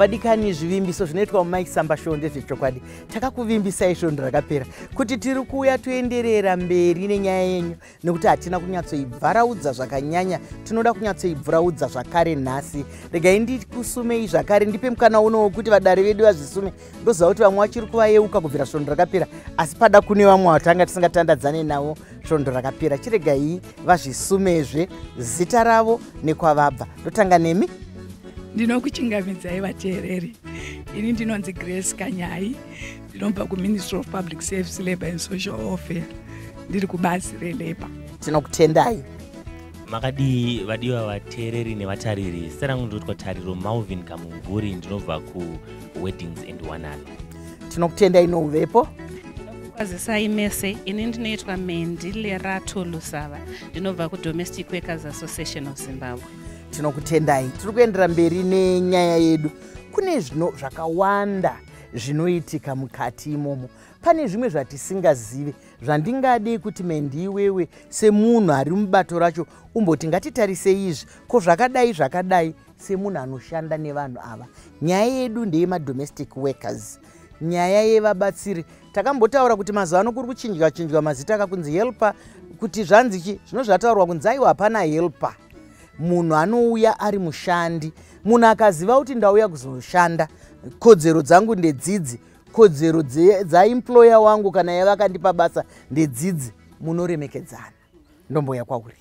Vadikani, zvivimbiso zvinoitwa muMai Chisamba Show ndezvechokwadi. Takakuvimbisai svondo rakapera kuti tiri kuuya toenderera mberi nenyaya yenyu, nekuti hatina kunyatsoibvaraudza zvakanyanya. Tinoda kunyatsoibvuraudza zvakare nhasi. Regai ndikusumei zvakare, ndipe mukana uno wekuti vadare vedu vazvisume. Ndoziva kuti vamwe vachiri kuvayeuka kubvira svondo rakapera, asi pada kune vamwe vatanga tisingatandadzane navo svondo rakapera. Chiregai vazvisumezve, zita ravo nekwavabva. Ndotanga nemi. Ndinokuchingamidzai, vateereri. Ini ndinonzi Grace Kanyai, ndinobva kuMinistry of Public Service, Labour and Social Welfare, ndiri kubazi relabour. Tinokutendai. Makadii, vadiwa vateereri nevatariri? Zita rangu ndinotwa Tariro Malvin Kamumvuri, ndinobva kuWeddings and Wanano. Tinokutendai nouvepo. Kwazisai mese. Ini ndinoitwa Mendi Lerato Lusava, ndinobva kuDomestic Workers Association of Zimbabwe. Tinokutendai. Tiri kuendera mberi nenyaya yedu. Kune zvino zvakawanda zvinoitika mukati imomo. Pane zvimwe zvatisingazive, zvandingade kuti Mendi, iwewe semunhu ari mubato racho, umboti ngatitarisei izvi, ko zvakadai zvakadai, semunhu anoshanda nevanhu ava. Nyaya yedu ndeyemadomestic workers, nyaya yevabatsiri. Takambotaura kuti mazuva ano kuri kuchinjwa chinjwa mazita, akakunzi helper, kuti zvanzi chi zvino zvataurwa kunzi aiwa, hapana helper. Munhu anouya ari mushandi. Munhu akaziva kuti ndauya kuzoshanda, kodzero dzangu ndedzidzi, kodzero dzaemployer wangu kana yavakandipa basa ndedzidzi, munoremekedzana. Ndomboya kwauri.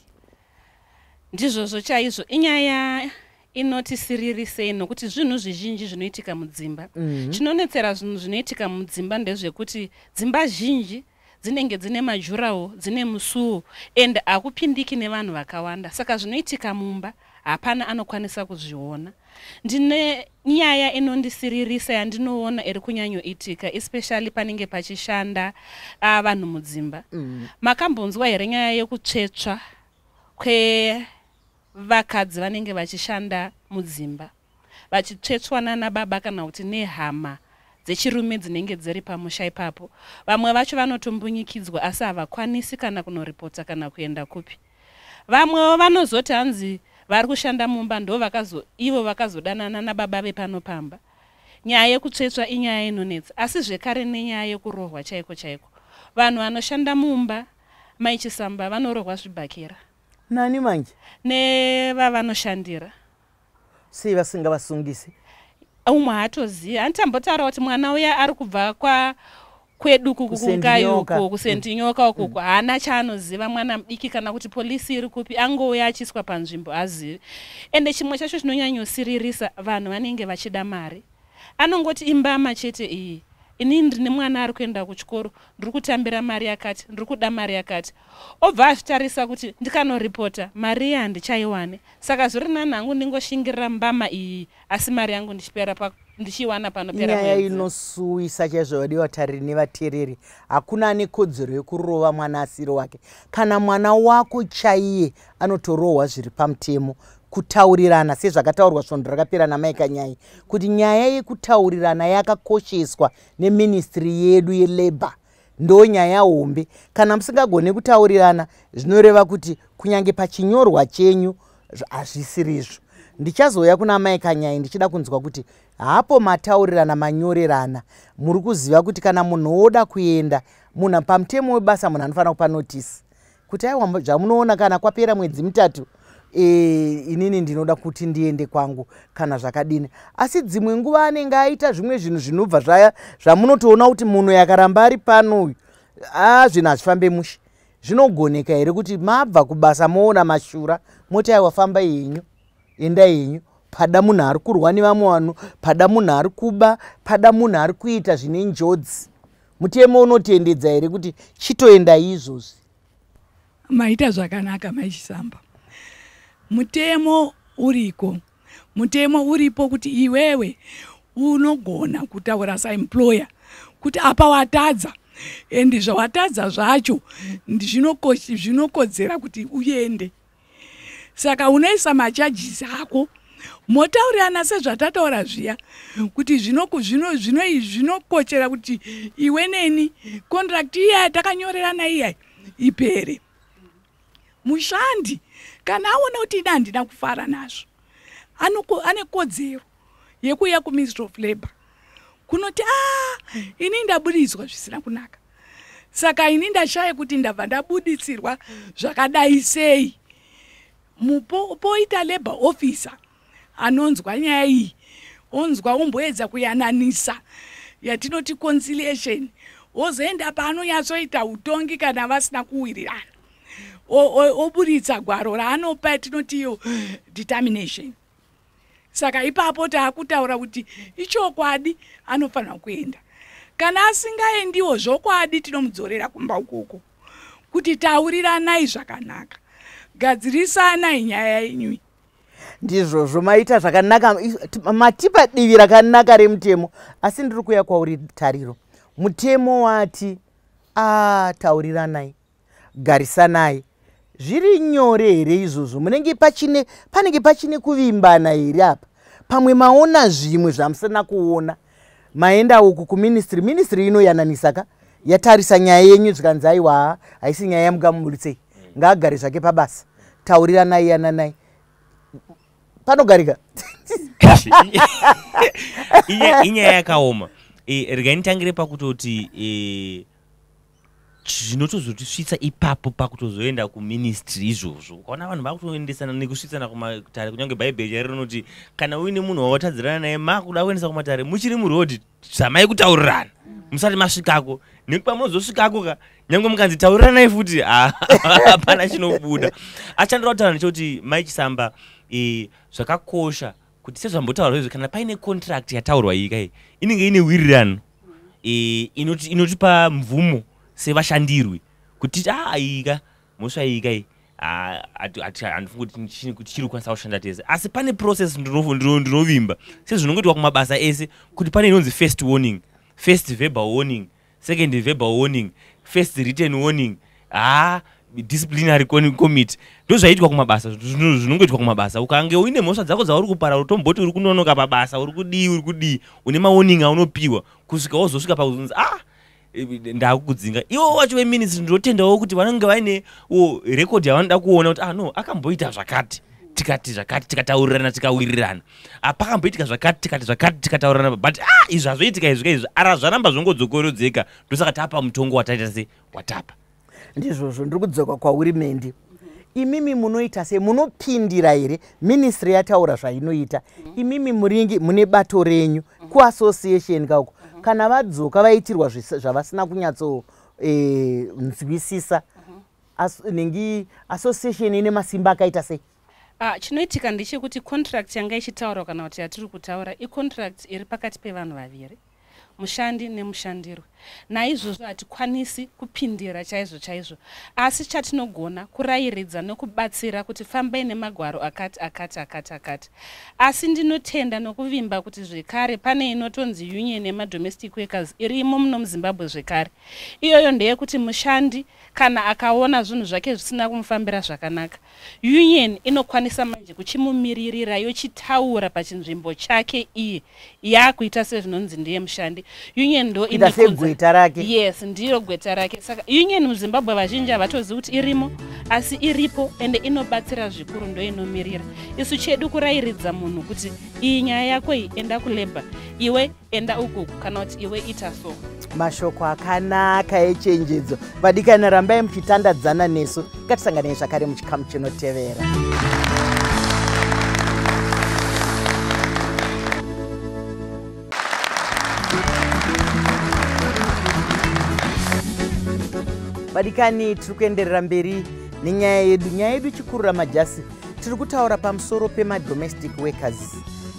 Ndizvozvo chaizvo. Inyaya inotisiririsei, nokuti zvinhu zvizhinji zvinoitika mudzimba. Chinonetsera zvinhu zvinoitika mudzimba ndezvekuti dzimba zhinji dzinenge dzine madurawall, dzine musuwo, and hakupindiki nevanhu vakawanda, saka zvinoitika mumba hapana anokwanisa kuzviona. Ndine nyaya inondisiririsa yandinoona iri kunyanyoitika, especially panenge pachishanda vanhu mudzimba. Makambonzwa here nyaya yekutsvetsva kwevakadzi vanenge vachishanda mudzimba, vachitsvetswa nana baba kana kuti nehama dzechirume dzinenge dziri pamusha ipapo? Vamwe vacho vanotombunyikidzwa, asi havakwanisi kana kunoripota kana kuenda kupi. Vamwewo vanozoti hanzi vari kushanda mumba ndo vakazo ivo vakazodanana nababa vepano pamba. Nyaya yekutsvetswa inyaya inonetsa, asi zvekare nenyaya yekurohwa chaiko chaiko. Vanhu vanoshanda mumba, Mai Chisamba, vanorohwa zvibhakera. Nani manje? Nevavanoshandira. Sei vasingavasungisi? Umwe haatozivi. Handitambotaura kuti mwana uya ari kubva kwa kwedu kukungai uko kuSendinyoka ukuku, haana chaanoziva, mwana mudiki, kana kuti polisi iri kupi. Angouya achiiswa panzvimbo, hazivi. Ende chimwe chacho chinonyanyosiririsa, vanhu vanenge vachida mari. Anongoti imbama chete iyi, inini ndine mwana ari kuenda kuchikoro, ndiri kutambira mari yakati, ndiri kuda mari yakati. Obva azvitarisa kuti ndikanoripota, mari iyi handichaiwane, saka zviri nani hangu ndingoshingirira mbama iyi, asi mari yangu ndichipera ndichiiwana panopera Inyaya mwedzi. inosuwisa chaizvo, vadiwa vatariri nevateereri. Hakuna ane kodzero yekurova mwana asiri wake. Kana mwana wako chaiye anotorohwa zviri pamutemo. Kutaurirana, sezvakataurwa svondo rakapera naMai Kanyai, kuti nyaya yekutaurirana yakakosheswa neministry yedu yelabour, ndo nyaya hombe. Kana musingagone kutaurirana, zvinoreva kuti kunyange pachinyorwa chenyu hazvisirizvo. Ndichazouya kuna Mai Kanyai ndichida kunzwa kuti hapo mataurirana, manyorerana, muri kuziva kuti kana munhu woda kuenda, munhu pamutemo webasa munhu anofanira kupa notice kuti aiwa, zvamunoona, kana kwapera mwedzi 3, inini ndinoda kuti ndiende kwangu, kana zvakadini. Asi dzimwe nguva anenge aita zvimwe zvinhu zvinobva zvaya zvamunotoona kuti munhu yakaramba ari pano uyu, a zvinhu hazvifambe mushe. Zvinogoneka here kuti mabva kubasa moona mashura, moti aiwa, fambai henyu, endai henyu? Pada munhu ari kurwa nevamwe vanhu, pada munhu ari kuba, pada munhu ari kuita zvine njodzi, mutemo unotendedza here kuti chitoendai izvozvi? Maita zvakanaka, Maichisamba. Mutemo uriko, mutemo uripo kuti iwewe unogona kutaura saemployer kuti apa watadza, and zvawatadza zvacho zvinokodzera kuti uende. Saka unoisa macharges ako, motaurirana sezvatataura zviya kuti zvinokochera kuti iwe neni contract iya takanyorerana iyai ipere. Mushandi kana aona kuti ida handina kufara nazvo, ane kodzero. yekuuya kuMinistry of Labour kunoti ini ndabuditswa zvisina kunaka, saka ini ndashaya kuti ndabva ndabuditsirwa zvakadai sei. Poita labour officer anonzwa nyaya iyi, onzwa omboedza kuyananisa yatinoti conciliation, ozoenda paanonyatsoita utongi kana vasina kuwirirana, oburitsa gwaro raanopa yatinoti iyo determination. Saka ipapo taakutaura kuti ichokwadi anofanira kuenda. Kana asingaendiwo zvokwadi tinomudzorera kumba ukoko kuti tauriranai zvakanaka, gadzirisanai nyaya yenyu. Ndizvozvo, maita zvakanaka, matipa divi rakanaka remutemo. Asi ndiri kuuya kwauri Tariro. Mutemo wati tauriranai, garisanai. Zviri nyore here izvozvo? Munenge panenge pachine kuvimbana here apa? Pamwe maona zvimwe zvamusina kuona. Maenda uku kuministry, ministry inoyananisa ka, yatarisa nyaya yenyu zvikanzi aiwa haisi nyaya yamugamuburitsei, ngaagare zvake pabasa, tauriranai, yananai. Panogarika. Inyaya yakaoma. Regai nditangire pakutoti zvinotozotisvitsa ipapo pakutozoenda kuministry izvozvo. Ukaona vanhu vakutoendesana nekusvitsana kumatare, kunyange bhaibheri chairo rinoti kana uine munhu wawatadzirana naye makuda kuendesa kumatare muchiri murodhi, zamai kutaurirana musati masvikako, nekuti pamunozosvikako ka nyange mukanzi tauriranai futi hapana chinobuda. Achandira kutaura ndechekuti Mai Chisamba, zvakakosha kuti sezvambotaurwa izvi, kana paine contract yataurwa iyi kai inenge ine wirirano inotipa mvumo sevashandirwi kuti iyi ka mhosva iyi kai handifungi kuti tichiri kukwanisa kushanda tese. Asi pane process ndinovimba sezvinongoitwa kumabasa ese kuti pane inonzi first warning, first verbal warning, second verbal warning, first written warning, disciplinary committee. Ndozvaiitwa kumabasa, zvinongoitwa kumabasa. Ukange uine mhosva dzako dzauri kupara, utomboti uri kunonoka pabasa, uri kudii, uri kudii, une mawarning aunopiwa kusvika wozosvika pakuzonzi ndakukudzinga. Ivo wacho veministry ndinotendawo kuti vanenge vaine record yavanoda kuona kuti no akamboita zvakati, tikati zvakati, tikataurirana, tikawirirana, apakamboitika zvakati, tikati zvakati, tikataurirana, but izvi hazvoitika izvi kaizvi ara zvaramba zvongodzokorodzeka, ndosaka tapa mutongo wataita se watapa. Ndizvozvo, ndiri kudzoka kwauri Mendi. Imimi munoita sei? Munopindira here? Ministry yataura zvainoita, imimi muringi mune bato renyu kuassociation kauko, kana vadzoka vaitirwa zvavasina kunyatsonzwisisa, nengi association ine masimba akaita sei? Chinoitika ndechekuti contract yanga ichitaurwa kana kuti yatiri kutaura icontract iri pakati pevanhu vaviri, mushandi nemushandirwi. Naizvozvo hatikwanisi kupindira chaizvo chaizvo, asi chatinogona kurayiridza nekubatsira kuti fambai nemagwaro akati akati akati akati. Asi ndinotenda nokuvimba kuti zvekare pane inotonzi union yemadomestic workers irimo muno muZimbabwe zvekare. Iyoyo ndeyekuti mushandi kana akaona zvinhu zvake zvisina kumufambira zvakanaka, union inokwanisa manje kuchimumiririra yochitaura pachinzvimbo chake iye, yakuita sezvinonzi ndiye mushandi. Union ndo ine gweta rake. Yes, ndiro gweta rake. Saka union muZimbabwe vazhinji havatozivi kuti irimo, asi iripo ende inobatsira zvikuru, ndo inomirira. Isu chedu kurayiridza munhu kuti iyi nyaya yako iyi, enda kulabour, iwe enda uku, kana kuti iwe ita so. Mashoko akanaka echenjedzo. Vadikani, rambai muchitandadzana nesu. Ngatisanganei zvakare muchikamu chinotevera. Vadikani, tiri kuenderera mberi nenyaya yedu. Nyaya yedu chikurura majasi. Tiri kutaura pamusoro pemadomestic workers,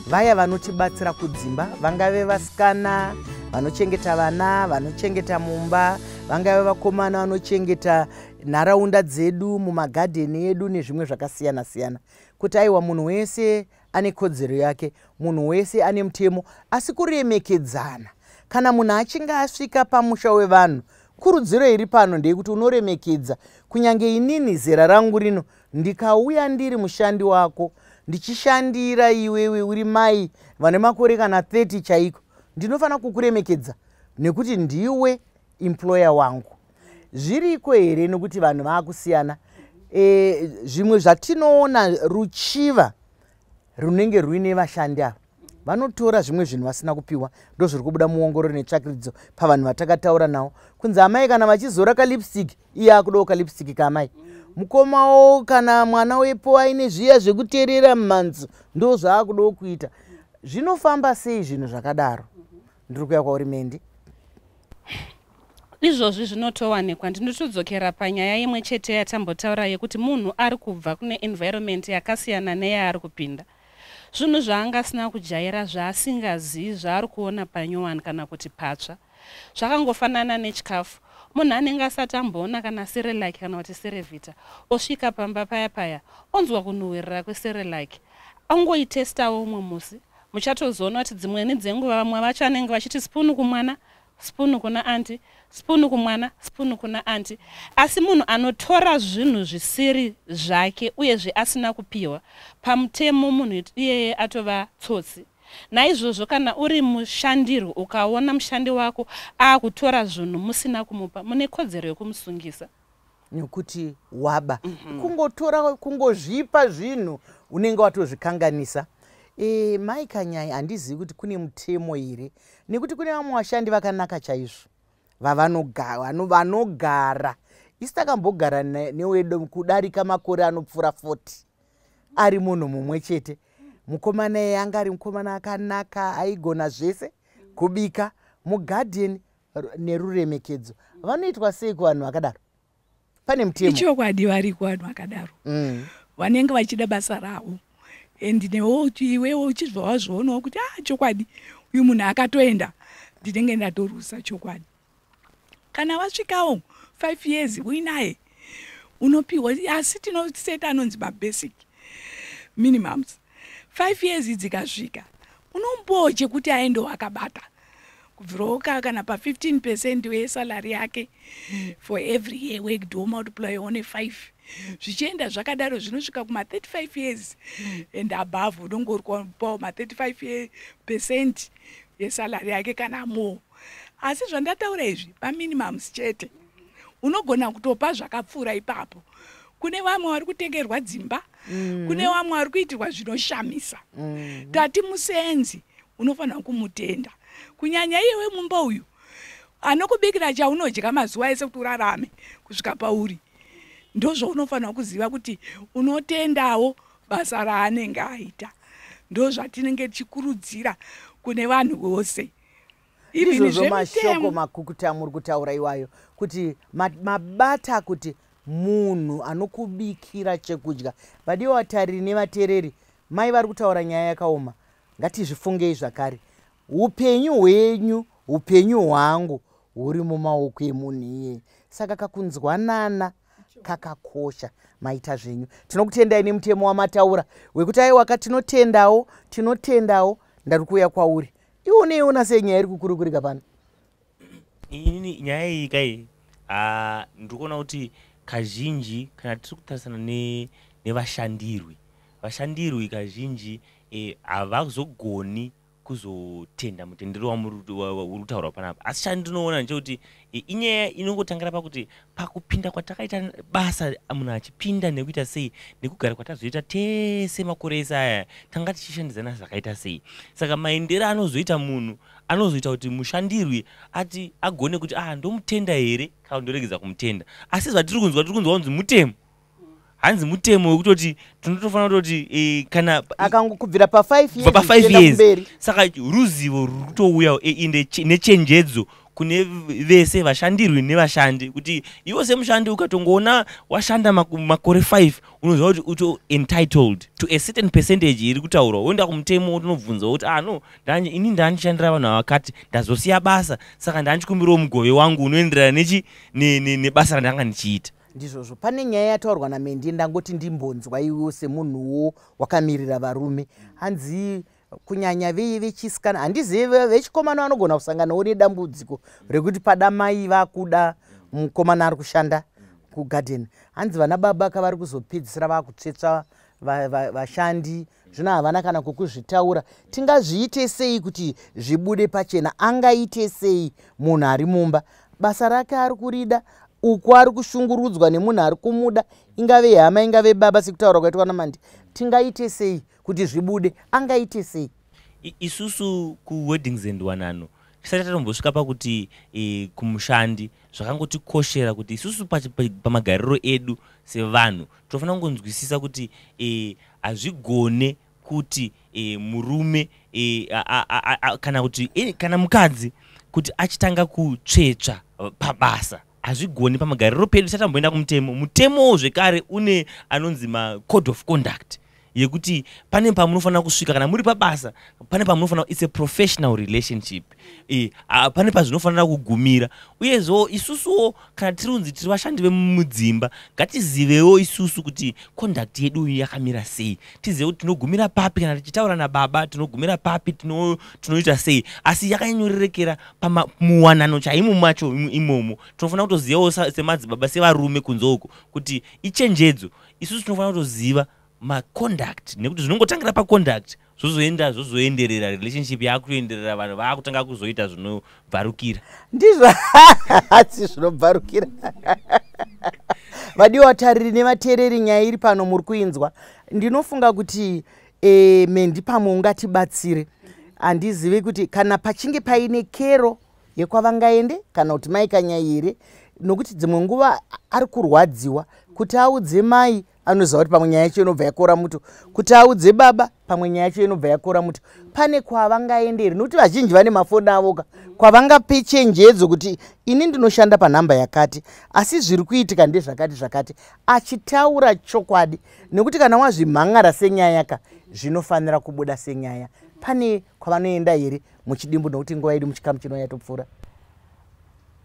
vaya vanotibatsira kudzimba, vangave vasikana vanochengeta vana, vanochengeta mumba, vangave vakomana vanochengeta nharaunda dzedu, mumagadheni edu nezvimwe zvakasiyana siyana. Kuti aiwa, munhu wese ane kodzero yake, munhu wese ane mutemo, asi kuremekedzana. Kana munhu achinge asvika pamusha wevanhu, kurudziro iri pano ndeyekuti unoremekedza. Kunyange inini zera rangu rino, ndikauya ndiri mushandi wako, ndichishandira iwewe uri mai vane makore kana 30 chaiko, ndinofanira kukuremekedza nekuti ndiwe employer wangu. Zviriko here? Nekuti vanhu vaakusiyana. Zvimwe zvatinoona, ruchiva runenge ruine vashandi ava. Vanotora zvimwe zvinhu vasina kupiwa. Ndozviri kubuda muongororo netsvakiridzo pavanhu vatakataura navo, kunzi amai kana vachizora kalipstick, iye akudawo kalipstick kaamai. Mukomawo kana mwana wepo aine zviya zvekuteerera mumanzo, ndo zvaakudawo kuita. Zvinofamba sei zvinhu zvakadaro? Ndiri kuya kwauri, Mendi. Izvozvi zvinotowanikwa. Ndinotodzokera panyaya imwe chete yatambotaura yekuti munhu ari kubva kune environment yakasiyana neyaari kupinda, zvinhu zvaanga asina kujaira, zvaasingazivi, zvaari kuona panyowani kana kuti patsva. Zvakangofanana nechikafu. Munhu anenge asati amboona kana Cerelac kana kuti Cerevita, osvika pamba paya paya, onzwa kunhuhwirira kweCerelac, ongoitestawo umwe musi. Muchatozoona kuti dzimweni dzenguva vamwe vacho anenge vachiti spoon kumwana, spoon kuna aunty, spoon kumwana, spoon kuna aunty. Asi munhu anotora zvinhu zvisiri zvake uyezve asina kupiwa, pamutemo munhu iyeye atova tsotsi. Naizvozvo kana uri mushandirwi, ukaona mushandi wako aakutora zvinhu musina kumupa, mune kodzero yekumusungisa. Nekuti waba. Kungotora, kungozvipa zvinhu, unenge watozvikanganisa. Mai Kanyai, handizivi kuti kune mutemo here, nekuti kune vamwe vashandi vakanaka chaizvo vanogara. Isi takambogara newedu kudarika makore anopfuura 40, ari munhu mumwe chete. Mukomana iye anga ari mukomana akanaka, aigona zvese, kubika, mugadheni, neruremekedzo. Vanoitwa sei kuvanhu vakadaro? Pane mutemo? Ichokwadi, variko vanhu vakadaro vanenge vachida basa ravo, and newo iwewo uchibva wazvionawo kuti a ah, chokwadi uyu munhu akatoenda, ndinenge ndatorusa. Chokwadi, kana wasvikawo 5 years uinaye, unopiwa. Asi tinoseta anonzi mabasic minimums. 5 years dzikasvika, unomupawo chekuti aendewo akabata, kubvirawo kana pa15 percent wesalary yake for every year worked, womultiply ne5, zvichienda zvakadaro, zvinosvika kuma35 years and above, unonge uri kupawo ma35 percent yesalary yake kana more. Asi zvandataura izvi paminimums chete. Unogona kutopa zvakapfuura ipapo. Kune vamwe vari kutengerwa dzimba, kune vamwe vari kuitirwa zvinoshamisa. Tati musenzi unofanira kumutenda, kunyanya iye wemumba uyu anokubikira chaunodya mazuva ese kuti urarame kusvika pauri. Ndozvaunofanira kuziva kuti unotendawo basa raanenge aita. Ndo zvatinenge tichikurudzira kune vanhu vose. Izvozvo mashoko makukuta muri kutaura iwayo, kuti mabata kuti munhu anokubikira chekudya. Vadiwa vatariri nevateereri, mai vari kutaura nyaya yakaoma. Ngatizvifungei zvakare. Upenyu hwenyu, upenyu hwangu huri mumaoko emunhu iyeye, saka kakunzwanana kakakosha. Maita zvenyu, tinokutendai nemutemo wamataura wekuti aiwaka. Tinotendawo, tinotendawo. Ndari kuuya kwauri iwe, uneiona sei nyaya iri kukurukurika pano? Inini nyaya iyi kai, ndiri kuona kuti kazhinji kana tiri kutarisana nevashandirwi, vashandirwi kazhinji havazogoni kuzotenda mutendero uri kutaurwa panapa. Asi chandinoona ndechekuti inyaya inongotangira pakuti pakupinda kwatakaita basa, munhu achipinda nekuita sei, nekugara kwatazoita tese makore ese aya, tanga tichishandidzana zvakaita sei. Saka maendero anozoita munhu anozoita kuti mushandirwi ati agone kuti, ah, ndomutenda here kana ndoregedza kumutenda. Asi zvatiri kunzwa, tiri kunzwa kunzi mutemo, hanzi mutemo wekutoti tinotofanira kutoti kana akangokubvira pa5 kubva pa5 years. Saka ruzivo ruri kutouya ende nechenjedzo kune vese vashandirwi nevashandi, kuti iwo semushandi ukatongoona washanda makore 5, unoziva kuti uto entitled to a certain percentage iri kutaurwa. Woenda kumutemo, wotonobvunza kuti, ah, no, ini ndandishandira vanhu vakati, ndazosiya basa, saka ndandichikumbirawo mugove wangu unoenderana nechi nebasa randanga ndichiita. Ndizvozvo. Pane nyaya yataurwa naMendi, ndangoti ndimbonzwa iwewo semunhuwo wakamirira varume. Hanzi kunyanya veye vechisikana, handizivi vechikomana vanogona kusanganawo nedambudziko rekuti pada mai vakuda mukomana ari kushanda kugadheni. Hanzi vana baba kavari kuzopedzisira vakutsvetsva vashandi, zvino havana kana kwekuzvitaura. Tingazviite sei kuti zvibude pachena? Angaite sei munhu ari mumba, basa rake ari kurida, uku ari kushungurudzwa nemunhu ari kumuda, ingave hama, ingave baba, sekutaura kwaitwa naMandi? Tingaite sei kuti zvibude? Angaite sei? Isusu kuWeddings and Wanano tisati tatombosvika pakuti kumushandi, zvakangotikoshera kuti isusu pamagariro edu sevanhu tinofanira kungonzwisisa kuti hazvigone kuti murume kana kuti kana mukadzi kuti achitanga kutsvetsva pabasa. Hazvigoni pamagariro pedu tisati tamboenda kumutemo. Mutemowo zvekare une anonzi macode of conduct yekuti pane pamunofanira kusvika kana muri pabasa, pane pamunofanira, it's a professional relationship, pane pazvinofanira kugumira. Uyezvewo isusuwo kana tiri kunzi tiri vashandi vemudzimba, ngatizivewo isusu kuti conduct yedu yakamira sei, tizive kuti tinogumira papi kana tichitaura nababa, tinogumira papi, tinoita sei. Asi yakanyorerekera muwanano chaimo macho imomo. Tinofanira kutozivawo semadzibaba, sevarume kunze uko, kuti ichenjedzo. Isusu tinofanira kutoziva maconduct, nekuti zvinongotangira paconduct, zvozoenda, zvozoenderera, relationship yakuenderera, vanhu vaakutanga kuzoita zvinobvarukira. Ndizvo, asi zvinobvarukira. Vadiwa vatariri nevateereri, nyaya iri pano muri kuinzwa. Ndinofunga kuti Mendi, pamwe ungatibatsire. Handizivi kuti kana pachinge paine kero yekwavangaende kana kuti mai Kanyai here, nokuti dzimwe nguva ari kurwadziwa kuti audze mai, anoziva kuti pamwe nyaya yacho inobva yakora muto, kuti audze baba, pamwe nyaya yacho inobva yakora muto. Pane kwavangaende here? Nokuti vazhinji vane mafoni avoka, kwavangape chenjedzo kuti ini ndinoshanda panhamba yakati, asi zviri kuitika ndezvakati zvakati, achitaura chokwadi, nekuti kana wazvimhan'ara senyaya ka, zvinofanira kubuda senyaya. Pane kwavanoenda here, muchidimbu, nokuti nguva yedu muchikamu chino yatopfuura?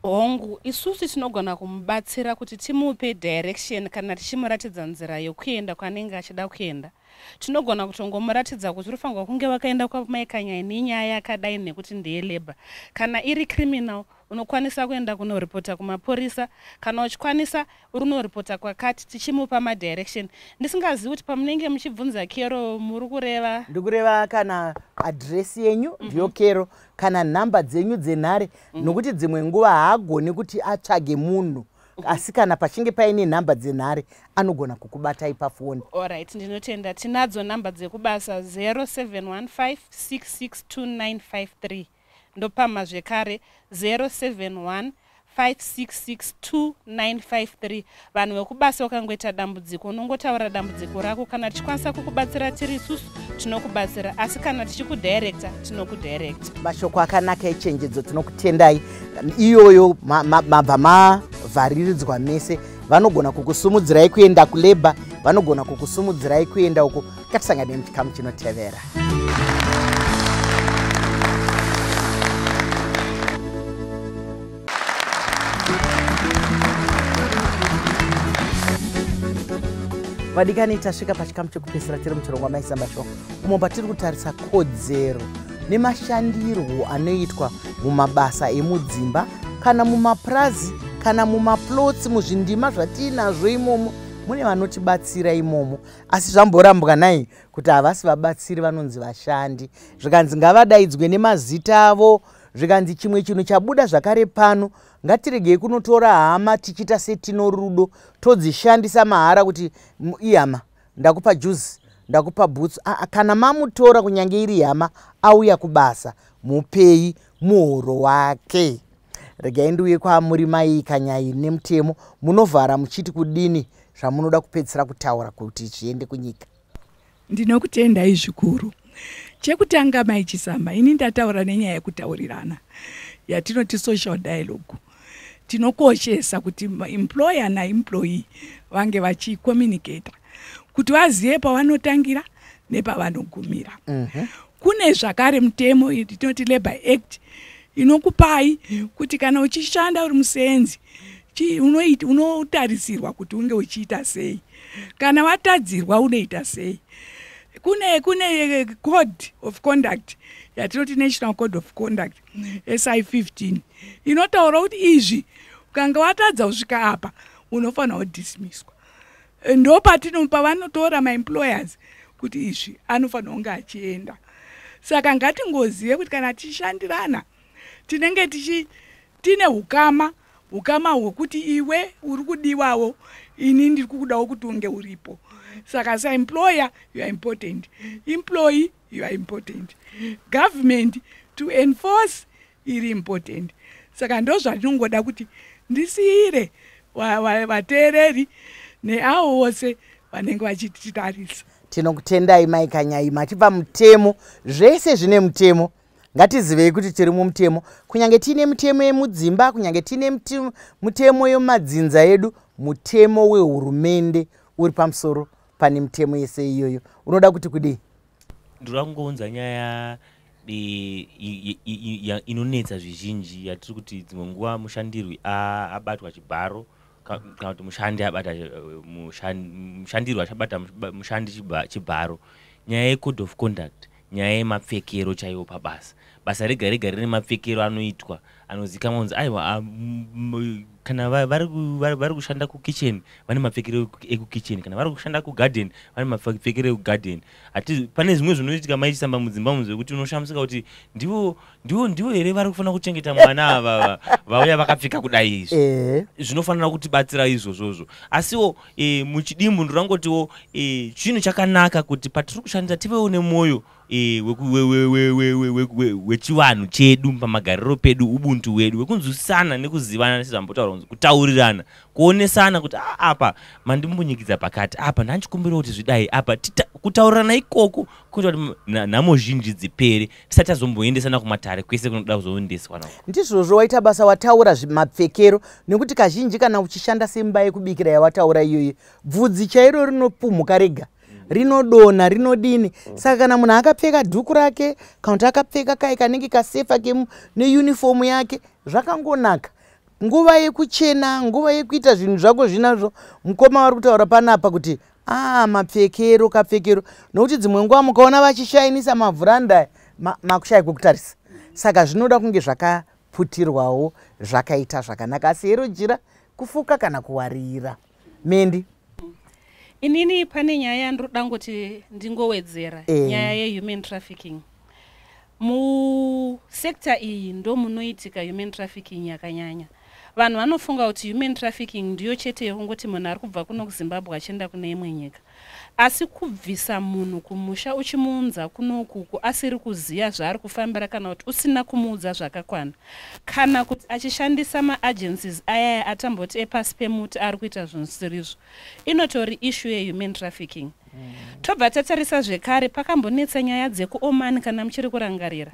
Hongu, isusu tinogona kumubatsira kuti timupe direction kana tichimuratidza nzira yokuenda kwanenge achida kuenda. Tinogona kutongomuratidza kuti unofanirwa kunge wakaenda kwamaikanyai nenyaya yakadai, nekuti ndeyelabour. Kana iri criminal, unokwanisa kuenda kunoripota kumapurisa, kana uchikwanisa uri unoripota kwakati, tichimupa madirection. Ndisingazivi kuti pamunenge muchibvunza kero muri kureva? Ndikureva kana adhiresi yenyu ndiyo kero, kana nhamba dzenyu dzenhare, nokuti dzimwe nguva haagoni kuti atsvage munhu, asi kana pachinge paine nhamba dzenhare anogona kukubatai pafoni. Alright, ndinotenda. Tinadzo nhamba dzekubasa, 0715 662953. Ndopamha zvekare, 071 5662953. Vanhu vekubasa, ukangoita dambudziko unongotaura dambudziko rako. Kana tichikwanisa kukubatsira tiri isusu, tinokubatsira, asi kana tichikudirecta, tinokudirecta. Mashoko akanaka echenjedzo, tinokutendai. Iyoyo mabva mavhariridzwa mese. Vanogona kukusumudzirai kuenda kulabour, vanogona kukusumudzirai kuenda uko. Ngatisangane muchikamu chinotevera. Vadikani, tasvika pachikamu chekupedzisira tiri muchirongwa Maisamba Show, umo patiri kutarisa kodzero nemashandirwo anoitwa mumabasa emudzimba, kana mumapurazi, kana mumaplots, muzvindima zvatiinazvo imomo. Mune vanotibatsira imomo, asi zvamborambwa nai kuti havasi vabatsiri, vanonzi vashandi. Zvikanzi ngavadaidzwe nemazita avo. Zvikanzi chimwe chinhu chabuda zvakare pano, ngatiregei kunotora hama tichiita setino rudo, todzishandisa mahara kuti ihama, ndakupa juzi, ndakupa bhutsu. Kana mamutora, kunyange iri hama, auya kubasa, mupei muhoro wake. Regai ndiuye kwamuri mai Kanyai nemutemo. Munovhara muchiti kudini, zvamunoda kupedzisira kutaura kuti zviende kunyika? Ndinokutendai zvikuru. Chekutanga, Mai Chisamba, ini ndataura nenyaya yekutaurirana yatinoti social dialogue. Tinokoshesa kuti employer naemployee vange vachicommunicata kuti vazive pavanotangira nepavanogumira. Kune zvakare mutemo tinoti Labour Act, inokupai kuti kana uchishanda uri musenzi, unotarisirwa kuti unge uchiita sei, kana watadzirwa unoita sei. Kune code of conduct yatinoti National Code of Conduct SI 15, inotaura kuti izvi ukanga watadza kusvika apa unofanira kudismisswa. Ndo pavanotora maemployers kuti izvi anofanira kunge achienda. Saka ngatingozive kuti kana tichishandirana tinenge tine ukama hwekuti iwe uri kudiwawo, ini ndiri kukudawo kuti unge uripo. Saka saemployer you are important, employee You are important. Government to enforce iri important. Saka ndo zvatinongoda kuti ndisiyire vateereri neavo vose vanenge vachititarisa. Tinokutendai Mai Kanyai, machipa mutemo. Zvese zvine mutemo. Ngatizivei kuti tiri mumutemo, kunyange tiine mitemo yemudzimba, kunyange tiine mutemo yemumadzinza edu. Mutemo wehurumende uri pamusoro pane mitemo yese iyoyo. Unoda kuti kudii? Ndoda kungounza nyaya inonetsa zvizhinji yatiri kuti dzimwe nguva mushandirwi abatwa chibharo, kana kuti mushandi abata mushandirwi achabata mushandi chibharo. Nyaya yecode of conduct, nyaya yemapfekero chaiwo pabasa. Basa rega rega rine mapfekero anoitwa anozikanwa kunzi aiwa, kana vari kushanda kukitchen vane mapfekero ekukitchen, kana vari kushanda kugarden vane mapfekero ekugarden. Pane zvimwe zvinoitika maichisamba mudzimba umu zvekuti unoshamisika kuti ndivo ndivo ndivo here vari kufanira kuchengeta mwana ava vauya vakapfeka kudai izvi. Zvinofanira kutibatsira izvozvozvo. Asiwo muchidimbu ndorangotiwo chinhu chakanaka kuti patiri kushandisa tivewo nemwoyo wechivanhu chedu, pamagariro pedu, ubuntu hwedu wekunzwisisana nekuzivana, sezvambotaura kunzi kutaurirana, kuonesana kuti apa mandimbunyikidza pakati, apa ndanchikumbira kuti zvidai, apa kutaurirana ikoko kuita kuti nhamo zhinji dzipere tisati tazomboendesana kumatare kwese kunoda kuzoendeswa nako. Ndizvozvo, waita basa wataura mapfekero, nekuti kazhinji kana uchishanda semba yekubikira yawataura iyoyo, bvudzi chairo rinopumhuka rega, rinodonha, rinodini. Saka kana munhu akapfeka dhuku rake, kana kuti akapfeka kai kanenge kasefa neunifomu yake, zvakangonaka. Nguva yekuchena, nguva yekuita zvinhu zvako zvinazvo. Mukoma vari kutaura panapa kuti mapfekero, kapfekero, nokuti dzimwe nguva mukaona vachishainisa mavhuranda, makushaya kwekutarisa. Saka zvinoda kunge zvakaputirwawo zvakaita zvakanaka. Asi hero jira kufuka kana kuwarira. Mendi. Inini pane nyaya yandiroda ngoti ndingowedzera, nyaya yehuman trafficking. Musekta iyi ndo munoitika human trafficking yakanyanya. Vanhu vanofunga kuti human trafficking ndiyo chete yekungoti munhu ari kubva kuno kuZimbabwe achienda kune imwe nyika, asi kubvisa munhu kumusha uchimuunza kunokuku asiri kuziva zvaari kufambira, kana kuti usina kumuudza zvakakwana, kana kuti achishandisa maagencies ayaya atamboti epasi pemuti ari kuita zvinosirizvo, inotori issue yehuman trafficking. Tobva tatarisa zvekare pakambonetsa nyaya dzekuOman, kana muchiri kurangarira.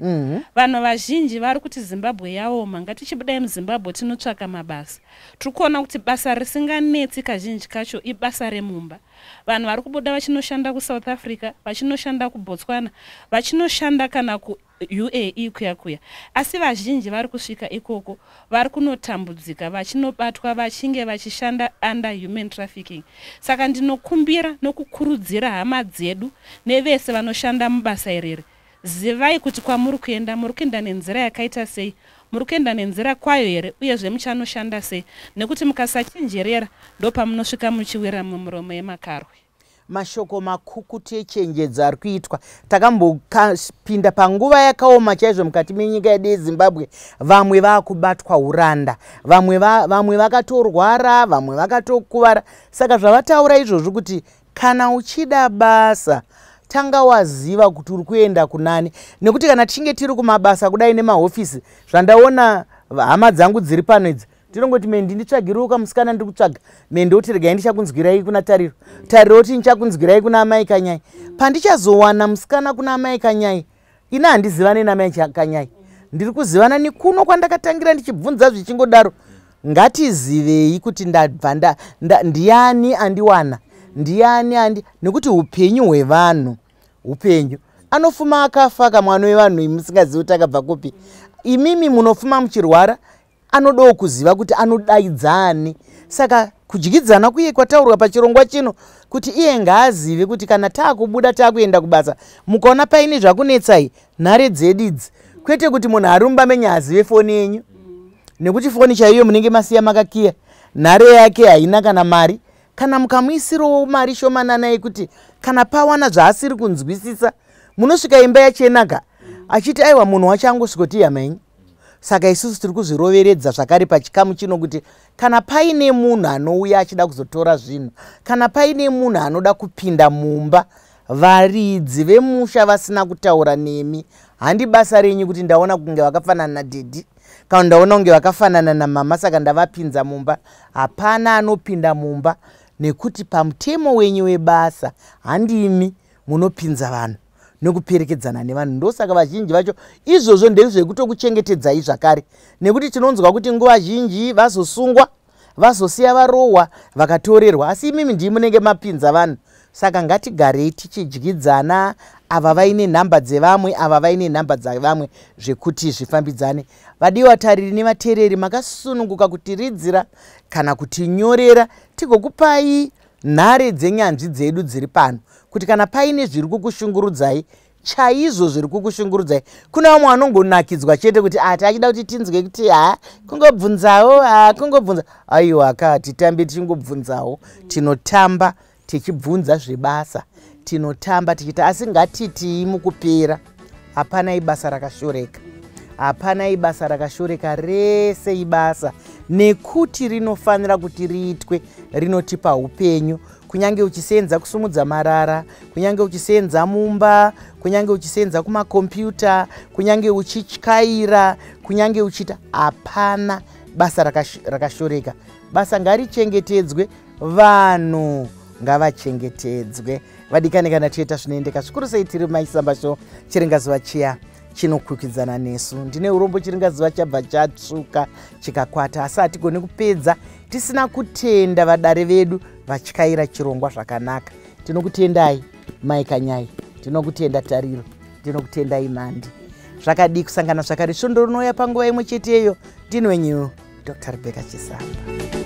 Vanhu vazhinji vari kuti Zimbabwe yaoma, ngatichibudai muZimbabwe tinotsvaka mabasa. Tiri kuona kuti basa risinganetsi kazhinji kacho ibasa remumba. Vanhu vari kubuda vachinoshanda kuSouth Africa, vachinoshanda kuBotswana, vachinoshanda kana kuUAE kuya kuya, asi vazhinji vari kusvika ikoko vari kunotambudzika, vachinobatwa vachinge vachishanda under human trafficking. Saka ndinokumbira nokukurudzira hama dzedu nevese vanoshanda mubasa ireri, zivai kuti kwamuri kuenda muri kuenda nenzira yakaita sei, muri kuenda nenzira kwayo here, uyezve muchanoshanda sei, nekuti mukasachenjerera ndopamunosvika muchiwira mumuromo yemakarwe. Mashoko makukutu echenjedzo ari kuitwa. Takambopinda panguva yakaoma chaizvo mukati menyika yedu yeZimbabwe. Vamwe vaakubatwa uranda, vamwe vakatorwara, vamwe vakatokuvara. Saka zvavataura izvozvo kuti kana uchida basa, tanga waziva kuti uri kuenda kunani, nekuti kana tichinge tiri kumabasa kudai nemahofisi, zvandaona hama dzangu dziri pano idzi, tinongoti Mendi, nditsvagirewo kamusikana, ndiri kutsvaga. Mendi oti regai ndichakunzwirai kuna Tariro, Tariro oti ndichakunzwirai kuna Amai Kanyai. Pandichazowana musikana kuna Amai Kanyai, ina handizivane naMai Kanyai, ndiri kuzivana nekuno kwandakatangira ndichibvunza, zvichingodaro. Ngatizivei kuti ndabva ndiani, andiwana ndiani andi, nekuti upenyu hwevanhu upenyu. Anofuma akafa kamwana wevanhu, musingazivi kuti akabva kupi. Imimi munofuma muchirwara, anodawo kuziva kuti anodaidzani. Saka kudyidzana kuye kwataurwa pachirongwa chino, kuti iye ngaazive kuti kana taakubuda taakuenda kubasa, mukaona paine zvakunetsai, nhare dzedu idzi, kwete kuti munhu ari mumba menyu azive foni yenyu, nekuti foni chaiyo munenge masiya makakiya, nhare yake haina kana mari. Kana mukamuisirawo mari shomanana yekuti kana pawana zvaasiri kunzwisisa, munosvika imba yachenaka, achiti aiwa, munhu wacho angosvikoti hama yenyu. Saka isusu tiri kuzviroveredza zvakare pachikamu chino kuti kana paine munhu anouya achida kuzotora zvinhu, kana paine munhu anoda kupinda mumba, Varidzi vemusha vasina kutaura nemi, handi basa renyu kuti ndaona kunge vakafanana nadhedhi kana ndaona kunge vakafanana namama saka ndavapinza mumba. Hapana anopinda mumba nekuti pamutemo wenyu webasa handimi munopinza vanhu nekuperekedzana nevanhu. Ndosaka vazhinji vacho izvozvo ndezvekutokuchengetedzai zvakare, nekuti tinonzwa kuti nguva zhinji vazosungwa, vazosiya varohwa, vakatorerwa, asi imimi ndii munenge mapinza vanhu. Saka ngatigarei tichidyidzana, ava vaine nhamba dzevamwe, ava vaine nhamba dzevamwe, zvekuti zvifambidzane. Vadiwa tariri nevateereri, makasununguka kutiridzira kana kutinyorera, tigokupai nhare dzenyanzvi dzedu dziri pano, kuti kana paine zviri kukushungurudzai, chaizvo zviri kukushungurudzai. Kuna vamwe vanongonakidzwa chete kuti ati achida kuti tinzwe kuti ha kungobvunzawo, ha kungobvunza. Aiwa ka, titambe tichingobvunzawo, tinotamba tichibvunza zvebasa, tinotamba tichiita, asi ngatitii mukupera, hapana ibasa rakashoreka, hapana ibasa rakashoreka, rese ibasa, nekuti rinofanira kuti riitwe, rinotipa upenyu. Kunyange uchisenza kusumudza marara, kunyange uchisenza mumba, kunyange uchisenza kumakombiyuta, kunyange uchityaira, kunyange uchiita, hapana basa rakashoreka. Basa ngarichengetedzwe, vanhu ngavachengetedzwe. Vadikani, kana tichiita zvinoendeka zvikuru sei, tiri Maisamba Show, chiringazuva chiya chinokwikwidzana nesu. Ndine urombo chiringazuva chabva chatsvuka chikakwata, asi hatigoni kupedza tisina kutenda vadare vedu vatyaira chirongwa zvakanaka. Tinokutendai Mai Kanyai, tinokutenda Tariro, tinokutendai Mandi. Zvakadii kusangana zvakare svondo rinouya panguva imwe cheteyo. Ndini wenyu Dr Rebecca Chisamba.